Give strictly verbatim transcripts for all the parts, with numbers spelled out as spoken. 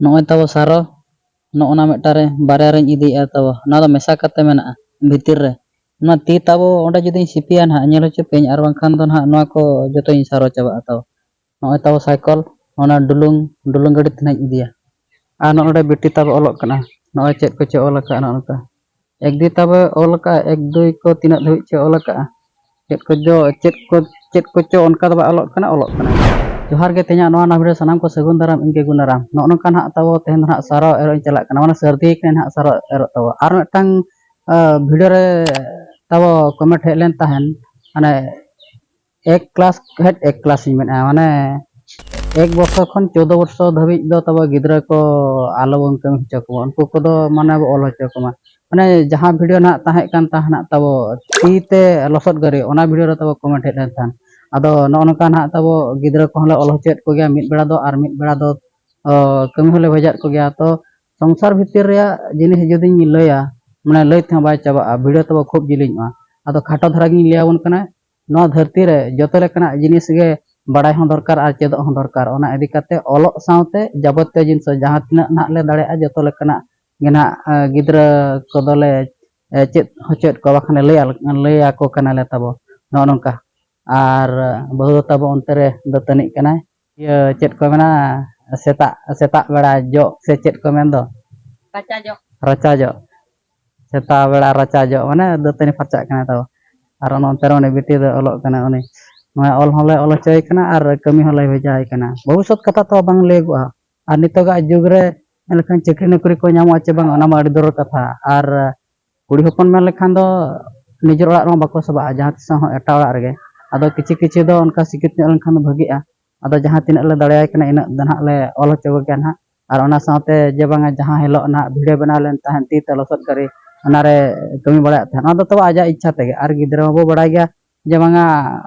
ᱱᱚᱜᱼᱚᱭ ᱛᱟᱵᱚ ᱥᱟᱨᱚ, ᱱᱚᱜᱼᱚ ᱱᱟ ᱢᱤᱫᱴᱟᱝ ᱨᱮ ᱵᱟᱨᱭᱟ ᱨᱤᱧ ᱤᱫᱤᱭᱮᱫᱼᱟ ᱛᱟᱵᱚ, ᱱᱚᱣᱟ ᱫᱚ ᱢᱮᱥᱟ ᱠᱟᱛᱮ ᱢᱮᱱᱟᱜᱼᱟ ᱵᱷᱤᱛᱤᱨ ᱨᱮ᱾ ᱱᱚᱣᱟ ᱛᱤ ᱛᱟᱵᱚ ᱚᱸᱰᱮ ᱡᱩᱫᱤᱧ ᱥᱤᱯᱤᱭᱟ ᱱᱟᱦᱟᱜ, ᱧᱮᱞ ᱦᱚᱪᱚ ᱯᱮᱭᱟᱹᱧ, ᱟᱨ ᱵᱟᱝᱠᱷᱟᱱ ᱫᱚ ᱱᱟᱦᱟᱜ ᱱᱚᱣᱟ ᱠᱚ ᱡᱚᱛᱚᱧ ᱥᱟᱨᱚ ᱪᱟᱵᱟᱜᱼᱟ ᱛᱟᱵᱚ᱾ ᱱᱚᱜᱼᱚᱭ ᱛᱟᱵᱚ ᱥᱟᱭᱠᱚᱞ, ᱚᱱᱟ ᱰᱩᱞᱩᱝ, ᱰᱩᱞᱩᱝ ᱜᱟᱹᱰᱤ ᱛᱮ ᱱᱟᱦᱟᱜ ᱤᱧ ᱤᱫᱤᱭᱟ᱾ ᱟᱨ ᱱᱚᱜᱼᱚᱭ ᱱᱚᱰᱮ ᱵᱤᱴᱤ ᱛᱟᱵᱚ ᱚᱞᱚᱜ ᱠᱟᱱᱟ, ᱱᱚᱜᱼᱚᱭ ᱪᱮᱫ ᱠᱚᱪᱚ ᱚᱞ ᱟᱠᱟᱫᱼᱟ ᱱᱚᱜᱼᱚ ᱱᱚᱝᱠᱟ᱾ ᱮᱠ ᱫᱩᱭ ᱛᱟᱵᱚ ᱚᱞ ᱟᱠᱟᱫᱼᱟ, ᱮᱠ ᱫᱩᱭ ᱠᱚ ᱛᱤᱱᱟᱹᱜ ᱫᱷᱟᱹᱵᱤᱡ ᱪᱚ ᱚᱞ ᱟᱠᱟᱫᱼᱟ᱾ ᱪᱮᱫ ᱠᱚ ᱡᱚ, ᱪᱮᱫ ᱠᱚ, ᱪᱮᱫ ᱠᱚᱪᱚ ᱚᱱᱠᱟ ᱫᱚ ᱵᱟᱭ ᱚᱞᱚᱜ ᱠᱟᱱᱟ, ᱚᱞᱚᱜ ᱠᱟᱱᱟ᱾ ᱡᱚᱦᱟᱨ ᱜᱮ ᱛᱮᱦᱮᱧᱟᱜ ᱱᱚᱣᱟ ᱱᱟᱣᱟ video ᱥᱟᱱᱟᱢ ᱠᱚ ᱥᱟᱹᱜᱩᱱ ᱫᱟᱨᱟᱢ, ᱤᱧ ᱜᱮ ᱜᱩᱱᱟᱨᱟᱢ᱾ ᱱᱚᱜᱼᱚ ᱱᱚᱝᱠᱟ ᱱᱟᱦᱟᱜ ᱛᱟᱵᱚ ᱛᱮᱦᱮᱧ ᱫᱚ ᱱᱟᱦᱟᱜ ᱥᱟᱨᱚ ᱮᱨᱚᱜ ᱤᱧ ᱪᱟᱞᱟᱜ ᱠᱟᱱᱟ, ᱢᱟᱱᱮ ᱥᱟᱹᱨᱫᱤ ᱠᱟᱱᱟ ᱱᱟᱦᱟᱜ ᱥᱟᱨᱚ ᱮᱨᱚᱜ ᱛᱟᱵᱚ᱾ ᱟᱨ ᱢᱤᱫᱴᱟᱝ, ᱟ, video ᱨᱮ ᱛᱟᱵᱚ comment ᱦᱮᱡ ᱞᱮᱱ ᱛᱟᱦᱮᱱ, ᱢᱟᱱᱮ ᱮᱠ class ᱦᱮᱸ, ᱮᱠ class ᱤᱧ ᱢᱮᱱᱮᱫᱼᱟ, ᱢᱟᱱᱮ ᱮᱠ ᱵᱚᱨᱥᱚ ᱠᱷᱚᱱ ᱪᱳᱫᱽᱫᱳ ᱵᱚᱨᱥᱚ ᱫᱷᱟᱹᱵᱤᱡ ᱫᱚ ᱛᱟᱵᱚ ᱜᱤᱫᱽᱨᱟᱹ ᱠᱚ ᱟᱞᱚ ᱵᱚᱱ ᱠᱟᱹᱢᱤ ᱦᱚᱪᱚ ᱠᱚᱢᱟ, ᱩᱱᱠᱩ ᱠᱚᱫᱚ ᱢᱟᱱᱮ ᱵᱚ ᱚᱞ ᱦᱚᱪᱚ ᱠᱚᱢᱟ᱾ ᱢᱟᱱᱮ ᱡᱟᱦᱟᱸ video ᱱᱟᱦᱟᱜ ᱛᱟᱦᱮᱸ ᱠᱟᱱ ᱛᱟᱦᱮᱱᱟ ᱛᱟᱵᱚ ᱛᱤ ᱛᱮ ᱞᱚᱥᱚᱫ ᱜᱟᱹᱨᱤ, ᱚᱱᱟ video ᱨᱮ ᱛᱟᱵᱚ comment ᱦᱮᱡ ᱞᱮᱱ ᱛᱟᱦᱮᱱ᱾ ᱟᱫᱚ ᱱᱚᱜᱼᱚ ᱱᱚᱝᱠᱟ ᱱᱟᱦᱟᱜ ᱛᱟᱵᱚ ᱜᱤᱫᱽᱨᱟᱹ ᱠᱚᱦᱚᱸ ᱞᱮ ᱚᱞ ᱦᱚᱪᱚᱭᱮᱫ ᱠᱚᱜᱮᱭᱟ, ᱢᱤᱫ ᱵᱮᱲᱟ ᱫᱚ ᱟᱨ ᱢᱤᱫ ᱵᱮᱲᱟ ᱫᱚ, ᱚ, ᱠᱟᱹᱢᱤ ᱦᱚᱸᱞᱮ ᱵᱷᱮᱡᱟᱭᱮᱫ ᱠᱚᱜᱮᱭᱟ᱾ ᱛᱚ ᱥᱚᱝᱥᱟᱨ ᱵᱷᱤᱛᱤᱨ ᱨᱮᱭᱟᱜ ᱡᱤᱱᱤᱥ ᱡᱩᱫᱤᱧ ᱞᱟᱹᱭᱟ, ᱢᱟᱱᱮ ᱞᱟᱹᱭ ᱛᱮᱦᱚᱸ ᱵᱟᱭ ᱪᱟᱵᱟᱜᱼᱟ, video ᱛᱟᱵᱚ ᱠᱷᱩᱵ ᱡᱤᱞᱤᱧᱚᱜᱼᱟ᱾ ᱟᱫᱚ ᱠᱷᱟᱴᱚ ᱫᱷᱟᱨᱟ ᱜᱤᱧ ᱞᱟᱹᱭ ᱟᱵᱚᱱ ᱠᱟᱱᱟ᱾ ᱱᱚᱣᱟ ᱫᱷᱟᱹᱨᱛᱤ ᱨᱮ ᱡᱚᱛᱚ ᱞᱮᱠᱟᱱᱟᱜ ᱡᱤᱱᱤᱥ ᱜᱮ ᱵᱟᱲᱟᱭ ᱦᱚᱸ ᱫᱚᱨᱠᱟᱨ ᱟᱨ ᱪᱮᱫᱚᱜ ᱦᱚᱸ ᱫᱚᱨᱠᱟᱨ᱾ ᱚᱱᱟ ᱤᱫᱤ ᱠᱟᱛᱮ ᱚᱞᱚᱜ ᱥᱟᱶᱛᱮ ᱡᱟᱵᱚᱛᱤᱭᱚ ᱡᱤᱱᱤᱥ ᱡᱟᱦᱟᱸ ᱛᱤᱱᱟᱹᱜ ᱱᱟᱦᱟᱜ ᱞᱮ ᱫᱟᱲᱮᱭᱟᱜᱼᱟ, ᱡᱚᱛᱚ ᱞᱮᱠᱟᱱᱟᱜ ᱜᱮ ᱱᱟᱦᱟᱜ, ᱮ, ᱜᱤᱫᱽᱨᱟᱹ ᱠᱚᱫᱚᱞᱮ, ᱮ, ᱪᱮᱫ ᱦᱚᱪᱚᱭᱮᱫ ᱠᱚᱣᱟ, ᱵᱟᱠᱷᱟᱱ ᱞᱟᱹᱭ ᱟᱞ-, ᱞᱟᱹᱭ ᱟᱠᱚ ᱠᱟᱱᱟᱞᱮ ᱛᱟᱵᱚ, ᱱᱚᱜᱼᱚ ᱱᱚᱝᱠᱟ᱾ ᱟᱨ ᱵᱟᱹᱦᱩ ᱫᱚ ᱛᱟᱵᱚ ᱚᱱᱛᱮ ᱨᱮ ᱫᱟᱹᱛᱟᱹᱱᱤᱜ ᱠᱟᱱᱟᱭ᱾ ᱤᱭᱟᱹ, ᱪᱮᱫ ᱠᱚ ᱢᱮᱱᱟ, ᱥᱮᱛᱟᱜ, ᱥᱮᱛᱟᱜ ᱵᱮᱲᱟ ᱡᱚᱜ ᱥᱮ ᱪᱮᱫ ᱠᱚ ᱢᱮᱱ ᱫᱚ? ᱨᱟᱪᱟ ᱡᱚᱜ᱾ ᱨᱟᱪᱟ ᱡᱚᱜ᱾ ᱥᱮᱛᱟᱜ ᱵᱮᱲᱟ ᱨᱟᱪᱟ ᱡᱚᱜ, ᱢᱟᱱᱮ ᱫᱟᱹᱛᱟᱹᱱᱤ ᱯᱷᱟᱨᱪᱟᱜ ᱠᱟᱱᱟᱭ ᱛᱟᱵᱚ᱾ ᱟᱨ ᱚᱱᱟ ᱚᱱᱛᱮ ᱨᱮ ᱩᱱᱤ ᱵᱤᱴᱤ ᱫᱚ ᱚᱞᱚᱜ ᱠᱟᱱᱟᱭ, ᱩᱱᱤ ᱱᱚᱣᱟ ᱚᱞ ᱦᱚᱸᱞᱮ ᱚᱞ ᱦᱚᱪᱚᱭᱮ ᱠᱟᱱᱟ ᱟᱨ ᱠᱟᱹᱢᱤ ᱦᱚᱸᱞᱮ ᱵᱷᱮᱡᱟᱭᱮ ᱠᱟᱱᱟ᱾ ᱵᱷᱚᱵᱤᱥᱥᱚᱛ ᱠᱟᱛᱷᱟ ᱛᱚ ᱵᱟᱝ ᱞᱟᱹᱭᱟᱹᱜᱚᱜᱼᱟ᱾ ᱟᱨ ᱱᱤᱛᱚᱜᱟᱜ ᱡᱩᱜᱽ ᱨᱮ ᱧᱮᱞ ᱞᱮᱠᱷᱟᱱ ᱪᱟᱹᱠᱨᱤ ᱱᱚᱠᱨᱤ ᱠᱚ ᱧᱟᱢᱚᱜᱼᱟ ᱪᱮ ᱵᱟᱝ, ᱚᱱᱟ ᱢᱟ ᱟᱹᱰᱤ ᱫᱩᱨ ᱠᱟᱛᱷᱟ᱾ ᱟᱨ ᱠᱩᱲᱤ ᱦᱚᱯᱚᱱ ᱢᱮᱱ ᱞᱮᱠᱷᱟᱱ ᱫᱚ ᱱᱤᱡᱮᱨ ᱚᱲᱟᱜ ᱨᱮᱢᱟ ᱵᱟᱠᱚ ᱥᱚᱵᱷᱟᱜᱼᱟ, ᱡᱟᱦᱟᱸ ᱛᱤᱥ ᱦᱚᱸ ᱮᱴᱟᱜ ᱚᱲᱟᱜ ᱨᱮᱜᱮ᱾ ᱟᱫᱚ ᱠᱤᱪᱷᱩ ᱠᱤᱪᱷᱩ ᱫᱚ ᱚᱱᱠᱟ ᱥᱤᱠᱷᱤᱛ ᱧᱚᱜ ᱞᱮᱱᱠᱷᱟᱱ ᱫᱚ ᱵᱷᱟᱹᱜᱤᱜᱼᱟ᱾ ᱟᱫᱚ ᱡᱟᱦᱟᱸ ᱛᱤᱱᱟᱹᱜ ᱞᱮ ᱫᱟᱲᱮᱭᱟᱭ ᱠᱟᱱᱟ, ᱤᱱᱟᱹᱜ ᱫᱚ ᱱᱟᱦᱟᱜ ᱞᱮ ᱚᱞ ᱦᱚᱪᱚ ᱠᱚᱜᱮᱭᱟ ᱱᱟᱦᱟᱜ᱾ ᱟᱨ ᱚᱱᱟ ᱥᱟᱶᱛᱮ ᱡᱮ ᱵᱟᱝᱟ, ᱡᱟᱦᱟᱸ ᱦᱤᱞᱳᱜ ᱱᱟᱦᱟᱜ video ᱵᱮᱱᱟᱣ ᱞᱮᱱ ᱛᱟᱦᱮᱸᱫ, ᱛᱤ ᱛᱮ ᱞᱚᱥᱚᱫ ᱜᱟᱹᱨᱤ, ᱚᱱᱟᱨᱮ ᱠᱟᱹᱢᱤ ᱵᱟᱲᱟᱭᱮᱫ ᱛᱟᱦᱮᱸᱫ, ᱚᱱᱟ ᱫᱚ ᱛᱚᱵᱮ ᱟᱡᱟᱜ ᱤᱪᱪᱷᱟ ᱛᱮᱜᱮ᱾ ᱟᱨ ᱜᱤᱫᱽᱨᱟᱹ ᱢᱟᱵᱚ ᱵᱟᱲᱟᱭ ᱜᱮᱭᱟ ᱡᱮ ᱵᱟᱝᱟ,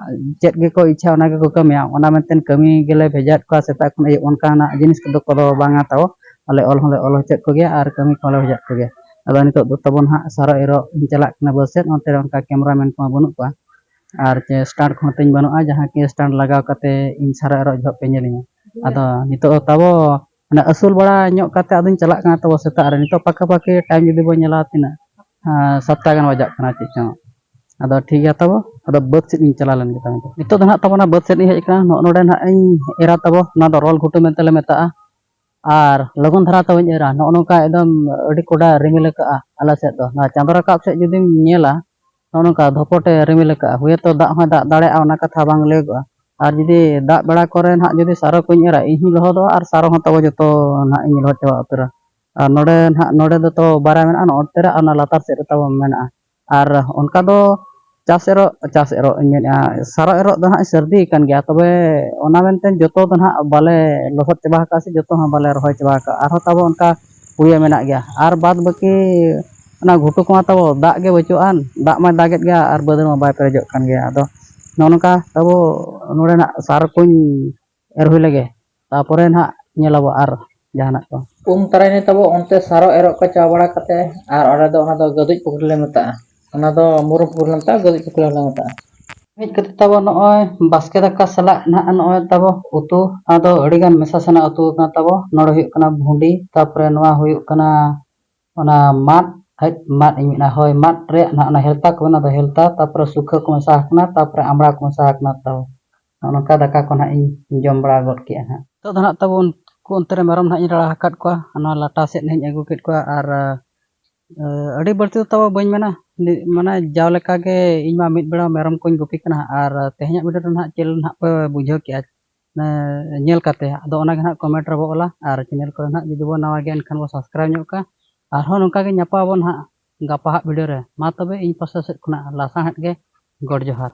ᱪᱮᱫ ᱜᱮᱠᱚ ᱤᱪᱪᱷᱟ, ᱚᱱᱟ ᱜᱮᱠᱚ ᱠᱟᱹᱢᱤᱭᱟ᱾ ᱚᱱᱟ ᱢᱮᱱᱛᱮ ᱠᱟᱹᱢᱤ ᱜᱮᱞᱮ ᱵᱷᱮᱡᱟᱭᱮᱫ ᱠᱚᱣᱟ ᱥᱮᱛᱟᱜ ᱠᱷᱚᱱ ᱟᱹᱭᱩᱵ, ᱚᱱᱠᱟᱱᱟᱜ ᱡᱤᱱᱤᱥ ᱠᱚᱫᱚ, ᱠᱚᱫᱚ ᱵᱟᱝᱟ ᱛᱟᱵᱚ᱾ ᱟᱞᱮ ᱚᱞ ᱦᱚᱸᱞᱮ ᱚᱞ ᱦᱚᱪᱚᱭᱮᱫ ᱠᱚᱜᱮᱭᱟ ᱟᱨ ᱠᱟᱹᱢᱤ ᱠᱚᱦᱚᱸᱞᱮ ᱵᱷᱮᱡᱟᱭᱮᱫ ᱠᱚᱜᱮᱭᱟ᱾ ᱟᱫᱚ ᱱᱤᱛᱚᱜ ᱫᱚ ᱛᱟᱵᱚᱱ ᱦᱟᱸᱜ ᱥᱟᱨᱚ ᱮᱨᱚᱜ ᱤᱧ ᱪᱟᱞᱟᱜ ᱠᱟᱱᱟ ᱵᱟᱹᱫᱽ ᱥᱮᱫ, ᱚᱱᱛᱮ ᱨᱮ ᱚᱱᱠᱟ cameraman ᱠᱚᱢᱟ ᱵᱟᱹᱱᱩᱜ ᱠᱚᱣᱟ᱾ ᱟᱨ ᱪᱮ stand ᱠᱚᱦᱚᱸ ᱛᱤᱧ ᱵᱟᱹᱱᱩᱜᱼᱟ, ᱡᱟᱦᱟᱸ ᱠᱤ stand ᱞᱟᱜᱟᱣ ᱠᱟᱛᱮ ᱤᱧ ᱥᱟᱨᱚ ᱮᱨᱚᱜ ᱡᱚᱦᱚᱜ ᱯᱮ ᱧᱮᱞᱤᱧᱟ᱾ ᱟᱫᱚ ᱱᱤᱛᱚᱜ ᱫᱚ ᱛᱟᱵᱚ ᱢᱟᱱᱮ ᱟᱹᱥᱩᱞ ᱵᱟᱲᱟ ᱧᱚᱜ ᱠᱟᱛᱮ ᱟᱫᱚᱧ ᱪᱟᱞᱟᱜ ᱠᱟᱱᱟ ᱛᱟᱵᱚ ᱥᱮᱛᱟᱜ ᱨᱮ᱾ ᱱᱤᱛᱚᱜ ᱯᱟᱠᱟ ᱯᱟᱠᱤ ᱴᱟᱭᱤᱢ ᱡᱩᱫᱤ ᱵᱚᱱ ᱧᱮᱞᱟ, ᱛᱤᱱᱟᱹᱜ ᱟᱸ, ᱥᱟᱛᱴᱟ ᱜᱟᱱ ᱵᱟᱡᱟᱜ ᱠᱟᱱᱟ ᱪᱮᱫ ᱪᱚᱝ᱾ ᱟᱫᱚ ᱴᱷᱤᱠ ᱜᱮᱭᱟ ᱛᱟᱵᱚ, ᱟᱫᱚ ᱵᱟᱹᱫᱽ ᱥᱮᱫ ᱤᱧ ᱪᱟᱞᱟᱣ ᱞᱮᱱ ᱜᱮ ᱛᱟᱵᱚ᱾ ᱱᱤᱛᱚᱜ ᱫᱚ ᱱᱟᱦᱟᱜ ᱛᱟᱵᱚ ᱚᱱᱟ ᱵᱟᱹᱫᱽ ᱥᱮᱫ ᱤᱧ ᱦᱮᱡ ᱟᱠᱟᱱᱟ᱾ ᱱᱚᱜᱼᱚ ᱱᱚᱰᱮ ᱱᱟᱦᱟᱜ ᱤᱧ ᱮᱨᱟ ᱛᱟᱵᱚ, ᱱᱚᱣᱟ ᱫᱚ ᱨᱚᱞ ᱜᱷᱩᱴᱩ ᱢᱮᱱᱛᱮ ᱞᱮ ᱢᱮᱛᱟᱜᱼᱟ᱾ ᱟᱨ ᱞᱚᱜᱚᱱ ᱫᱷᱟᱨᱟ ᱛᱟᱵᱚᱧ ᱮᱨᱟ, ᱱᱚᱜᱼᱚ ᱱᱚᱝᱠᱟ ᱮᱠᱫᱚᱢ ᱟᱹᱰᱤ ᱠᱚᱰᱟ ᱨᱤᱢᱤᱞ ᱟᱠᱟᱜᱼᱟ ᱟᱞᱮ ᱥᱮᱫ ᱫᱚ᱾ ᱱᱚᱣᱟ ᱪᱟᱸᱫᱚ ᱨᱟᱠᱟᱵ ᱥᱮᱫ ᱡᱩᱫᱤᱢ ᱧᱮᱞᱟ, ᱱᱚᱜᱼᱚ ᱱᱚᱝᱠᱟ ᱫᱷᱚᱯᱚᱴᱮ ᱨᱤᱢᱤᱞ ᱟᱠᱟᱜᱼᱟ᱾ ᱦᱩᱭᱛᱚ ᱫᱟᱜ ᱦᱚᱸᱭ ᱫᱟᱜ ᱫᱟᱲᱮᱭᱟᱜᱼᱟ, ᱚᱱᱟ ᱠᱟᱛᱷᱟ ᱵᱟᱝ ᱞᱟᱹᱭᱟᱹᱜᱚᱜᱼᱟ᱾ ᱟᱨ ᱡᱩᱫᱤ ᱫᱟᱜ ᱵᱮᱲᱟ ᱠᱚᱨᱮ ᱱᱟᱦᱟᱜ ᱡᱩᱫᱤ ᱥᱟᱨᱚ ᱠᱚᱧ ᱮᱨᱟ, ᱤᱧ ᱦᱚᱸᱧ ᱞᱚᱦᱚᱫᱚᱜᱼᱟ ᱟᱨ ᱥᱟᱨᱚ ᱦᱚᱸ ᱛᱟᱵᱚ ᱡᱚᱛᱚ ᱱᱟᱦᱟᱜ ᱤᱧ ᱞᱚᱦᱚᱫ ᱪᱟᱵᱟ ᱩᱛᱟᱹᱨᱟ᱾ ᱟᱨ ᱱᱚᱰᱮ ᱱᱟᱦᱟᱜ, ᱱᱚᱰᱮ ᱫᱚ ᱛᱚ ᱵᱟᱨᱭᱟ ᱢᱮᱱᱟᱜᱼᱟ, ᱱᱚᱛᱮ ᱨᱮ ᱟᱨ ᱚᱱᱟ ᱞᱟᱛᱟᱨ ᱥᱮᱫ ᱨᱮ ᱛᱟᱵᱚ ᱢᱮᱱᱟᱜᱼᱟ᱾ ᱟᱨ ᱚᱱᱠᱟ ᱫᱚ ᱪᱟᱥ ᱮᱨᱚᱜ, ᱪᱟᱥ ᱮᱨᱚᱜ ᱤᱧ ᱢᱮᱱᱮᱫᱼᱟ, ᱥᱟᱨᱚ ᱮᱨᱚᱜ ᱫᱚ ᱱᱟᱦᱟᱜ ᱥᱟᱹᱨᱫᱤ ᱟᱠᱟᱱ ᱜᱮᱭᱟ᱾ ᱛᱚᱵᱮ ᱚᱱᱟ ᱢᱮᱱᱛᱮ ᱡᱚᱛᱚ ᱫᱚ ᱱᱟᱦᱟᱜ ᱵᱟᱞᱮ ᱞᱚᱥᱚᱫ ᱪᱟᱵᱟ ᱟᱠᱟᱫᱼᱟ ᱥᱮ ᱡᱚᱛᱚ ᱦᱚᱸ ᱵᱟᱞᱮ ᱨᱚᱦᱚᱭ ᱪᱟᱵᱟ ᱟᱠᱟᱫᱼᱟ᱾ ᱟᱨᱦᱚᱸ ᱛᱟᱵᱚ ᱚᱱᱠᱟ ᱯᱩᱲᱤᱭᱟᱹ ᱢᱮᱱᱟᱜ ᱜᱮᱭᱟ᱾ ᱟᱨ ᱵᱟᱫ ᱵᱟᱹᱠᱤ ᱚᱱᱟ ᱜᱷᱩᱴᱩ ᱠᱚᱢᱟ ᱛᱟᱵᱚ ᱫᱟᱜ ᱜᱮ ᱵᱟᱹᱪᱩᱜ ᱟᱱ, ᱫᱟᱜ ᱢᱟᱭ ᱫᱟᱜᱮᱫ ᱜᱮᱭᱟ ᱟᱨ ᱵᱟᱹᱫᱽ ᱨᱮᱢᱟ ᱵᱟᱭ ᱯᱮᱨᱮᱡᱚᱜ ᱠᱟᱱ ᱜᱮᱭᱟ᱾ ᱟᱫᱚ ᱱᱚᱜᱼᱚ ᱱᱚᱝᱠᱟ ᱛᱟᱵᱚ ᱱᱚᱰᱮ ᱱᱟᱜ ᱥᱟᱨ ᱠᱚᱧ ᱮᱨ ᱦᱩᱭ ᱞᱮᱜᱮ, ᱛᱟᱯᱚᱨᱮ ᱱᱟᱦᱟᱜ ᱧᱮᱞᱟᱵᱚ ᱟᱨ ᱡᱟᱦᱟᱱᱟᱜ ᱠᱚ᱾ ᱩᱢ ᱛᱟᱨᱟᱭᱱᱟᱹ ᱛᱟᱵᱚ ᱚᱱᱛᱮ ᱥᱟᱨᱚ ᱮᱨᱚᱜ ᱠᱚ ᱪᱟ ᱵᱟᱲᱟ ᱠᱟᱛᱮ, ᱟᱨ ᱚᱸᱰᱮ ᱫᱚ ᱚᱱᱟ ᱫᱚ ᱜᱟᱹᱫᱩᱡ ᱯᱩᱠᱷᱨᱤ ᱞᱮ ᱢᱮᱛᱟᱜᱼᱟ, ᱚᱱᱟ ᱫᱚ ᱢᱩᱨᱩᱢ ᱯᱩᱠᱷᱨᱤ ᱞᱮ ᱢᱮᱛᱟᱜᱼᱟ, ᱜᱟᱹᱫᱩᱡ ᱯᱩᱠᱷᱨᱤ ᱦᱚᱸᱞᱮ ᱢᱮᱛᱟᱜᱼᱟ᱾ ᱢᱤᱫ ᱠᱟᱛᱮ ᱛᱟᱵᱚ ᱱᱚᱜᱼᱚᱭ ᱵᱟᱥᱠᱮ ᱫᱟᱠᱟ ᱥᱟᱞᱟᱜ ᱱᱟᱦᱟᱜ ᱱᱚᱜᱼᱚᱭ ᱛᱟᱵᱚ ᱩᱛᱩ, ᱟᱫᱚ ᱟᱹᱰᱤᱜᱟᱱ ᱢᱮᱥᱟ ᱥᱟᱱᱟ ᱩᱛᱩ ᱠᱟᱱᱟ ᱛᱟᱵᱚ᱾ ᱱᱚᱰᱮ ᱦᱩᱭᱩᱜ ᱠᱟᱱᱟ ᱵᱷᱩᱸᱰᱤ, ᱛᱟᱯᱚᱨᱮ ᱱᱚᱣᱟ ᱦᱩᱭᱩᱜ ᱠᱟᱱᱟ ᱚᱱᱟ ᱢᱟᱫ, ᱦᱮᱡ ᱢᱟᱫ ᱤᱧ ᱢᱮᱱᱟ, ᱦᱳᱭ, ᱢᱟᱫ ᱨᱮᱭᱟᱜ ᱱᱟᱦᱟᱜ ᱚᱱᱟ ᱦᱮᱞᱛᱟ ᱠᱚ ᱢᱮᱱᱟ, ᱫᱚ ᱦᱮᱞᱛᱟ, ᱛᱟᱯᱚᱨᱮ ᱥᱩᱠᱷᱟᱹ ᱠᱚ ᱢᱮᱥᱟ ᱟᱠᱟᱱᱟ, ᱛᱟᱯᱚᱨᱮ ᱟᱢᱲᱟ ᱠᱚ ᱢᱮᱥᱟ ᱟᱠᱟᱱᱟ ᱛᱟᱵᱚ᱾ ᱱᱚᱜᱼᱚ ᱱᱚᱝᱠᱟ ᱫᱟᱠᱟ ᱠᱚ ᱱᱟᱦᱟᱜ ᱤᱧ ᱡᱚᱢ ᱵᱟᱲᱟ ᱜᱚᱫ ᱠᱮᱜᱼᱟ ᱱᱟᱦᱟᱜ᱾ ᱱᱤᱛᱚᱜ ᱫᱚ ᱱᱟᱦᱟᱜ ᱛᱟᱵᱚ ᱩᱱᱠᱩ ᱚᱱᱛᱮ ᱨᱮ ᱢᱮᱨᱚᱢ ᱱᱟᱦᱟᱜ ᱤᱧ ᱨᱟᱲᱟ ᱟᱠᱟᱫ ᱠᱚᱣᱟ, ᱚᱱᱟ ᱞᱟᱴᱟ ᱥᱮᱫ ᱱᱟᱦᱟᱜ ᱤᱧ ᱟᱹᱜᱩ ᱠᱮᱫ ᱠᱚᱣᱟ᱾ ᱟᱨ ᱟᱹᱰᱤ ᱵᱟᱹᱲᱛᱤ ᱫᱚ ᱛᱟᱵᱚ ᱵᱟᱹᱧ ᱢᱮᱱᱟ, ᱢᱟᱱᱮ ᱡᱟᱣ ᱞᱮᱠᱟ ᱜᱮ ᱤᱧ ᱢᱟ ᱢᱤᱫ ᱵᱮᱲᱟ ᱢᱮᱨᱚᱢ ᱠᱚᱧ ᱜᱩᱯᱤ ᱠᱟᱱᱟ᱾ ᱟᱨ ᱛᱮᱦᱮᱧᱟᱜ ᱵᱷᱤᱰᱤᱭᱳ ᱨᱮ ᱱᱟᱦᱟᱜ ᱪᱮᱫ ᱱᱟᱦᱟᱜ ᱯᱮ ᱵᱩᱡᱷᱟᱹᱣ ᱠᱮᱜᱼᱟ ᱧᱮᱞ ᱠᱟᱛᱮ, ᱟᱫᱚ ᱚᱱᱟ ᱜᱮ ᱱᱟᱦᱟᱜ ᱠᱚᱢᱮᱱᱴ ᱨᱮᱵᱚ ᱚᱞᱟ᱾ ᱟᱨ ᱪᱮᱱᱮᱞ ᱠᱚᱨᱮ ᱱᱟᱦᱟᱜ ᱡᱩᱫᱤ ᱵᱚᱱ ᱱᱟᱣᱟ ᱜᱮᱭᱟ, ᱮᱱᱠᱷᱟᱱ ᱵᱚ ᱥᱟᱵᱥᱠᱨᱟᱭᱤᱵᱽ ᱧᱚᱜ ᱠᱟᱜᱼᱟ᱾ ᱟᱨᱦᱚᱸ ᱱᱚᱝᱠᱟ ᱜᱮ ᱧᱟᱯᱟᱢ ᱟᱵᱚᱱ ᱱᱟᱦᱟᱜ ᱜᱟᱯᱟ ᱦᱟᱜ ᱵᱷᱤᱰᱤᱭᱳ ᱨᱮ᱾ ᱢᱟ ᱛᱚᱵᱮ ᱤᱧ ᱯᱟᱥᱴᱟ ᱥᱮᱫ ᱠᱷᱚᱱᱟᱜ ᱞᱟᱥᱟᱬᱦᱮᱫ ᱜᱮ ᱜᱚᱰ ᱡᱚᱦᱟᱨ᱾